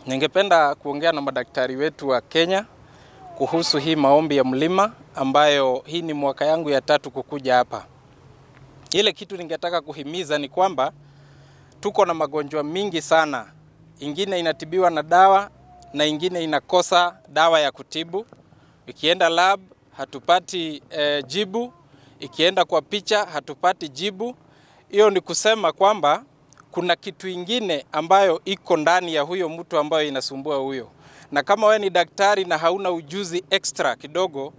Ningependa kuongea na madaktari wetu wa Kenya kuhusu hii maombi ya mlima ambayo hii ni mwaka yangu ya tatu kukuja hapa. Ile kitu ningetaka kuhimiza ni kwamba tuko na magonjwa mingi sana, ingine inatibiwa na dawa na ingine inakosa dawa ya kutibu. Ikienda lab hatupati jibu, ikienda kwa picha hatupati jibu. Hiyo ni kusema kwamba kuna kitu ingine ambayo iko ndani ya huyo mtu ambayo inasumbua huyo, na kama wewe ni daktari na hauna ujuzi extra kidogo,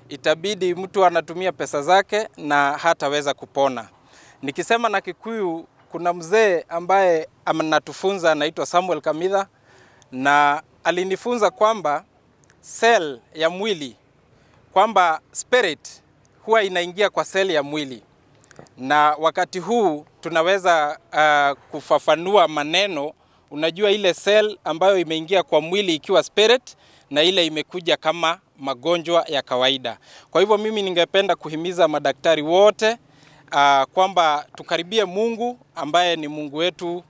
itabidi mtu anatumia pesa zake na hataweza kupona. Nikisema na Kikuyu, kuna mzee ambaye anatufunza anaitwa Samuel Kamitha, na alinifunza kwamba cell ya mwili, kwamba spirit huwa inaingia kwa cell ya mwili, na wakati huu tunaweza kufafanua maneno. Unajua ile cell ambayo imeingia kwa mwili ikiwa spirit na ile imekuja kama magonjwa ya kawaida. Kwa hivyo mimi ningependa kuhimiza madaktari wote kwamba tukaribie Mungu ambaye ni Mungu wetu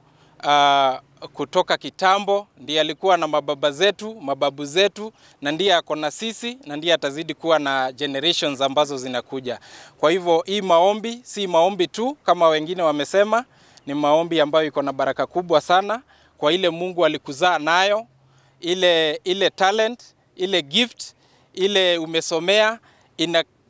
kutoka kitambo, ndiye alikuwa na mababa zetu, mababu zetu, na ndiye ako na sisi na ndiye atazidi kuwa na generations ambazo zinakuja. Kwa hivyo hii maombi si maombi tu kama wengine wamesema, ni maombi ambayo iko na baraka kubwa sana kwa ile Mungu alikuzaa nayo, ile talent, ile gift, ile umesomea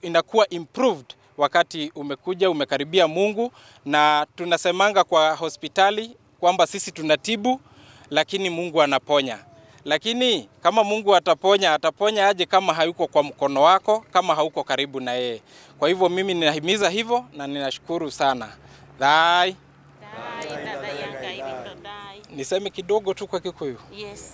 inakuwa improved wakati umekuja umekaribia Mungu, na tunasemanga kwa hospitali kwamba sisi tunatibu, lakini Mungu anaponya. Lakini kama Mungu ataponya, ataponya aje kama hayuko kwa mkono wako, kama hauko karibu na yeye? Kwa hivyo mimi ninahimiza hivyo na ninashukuru sana. Thai. Dai, dada ya Ngai witũ, dai. Niseme kidogo tu kwa Kikuyu. Yes.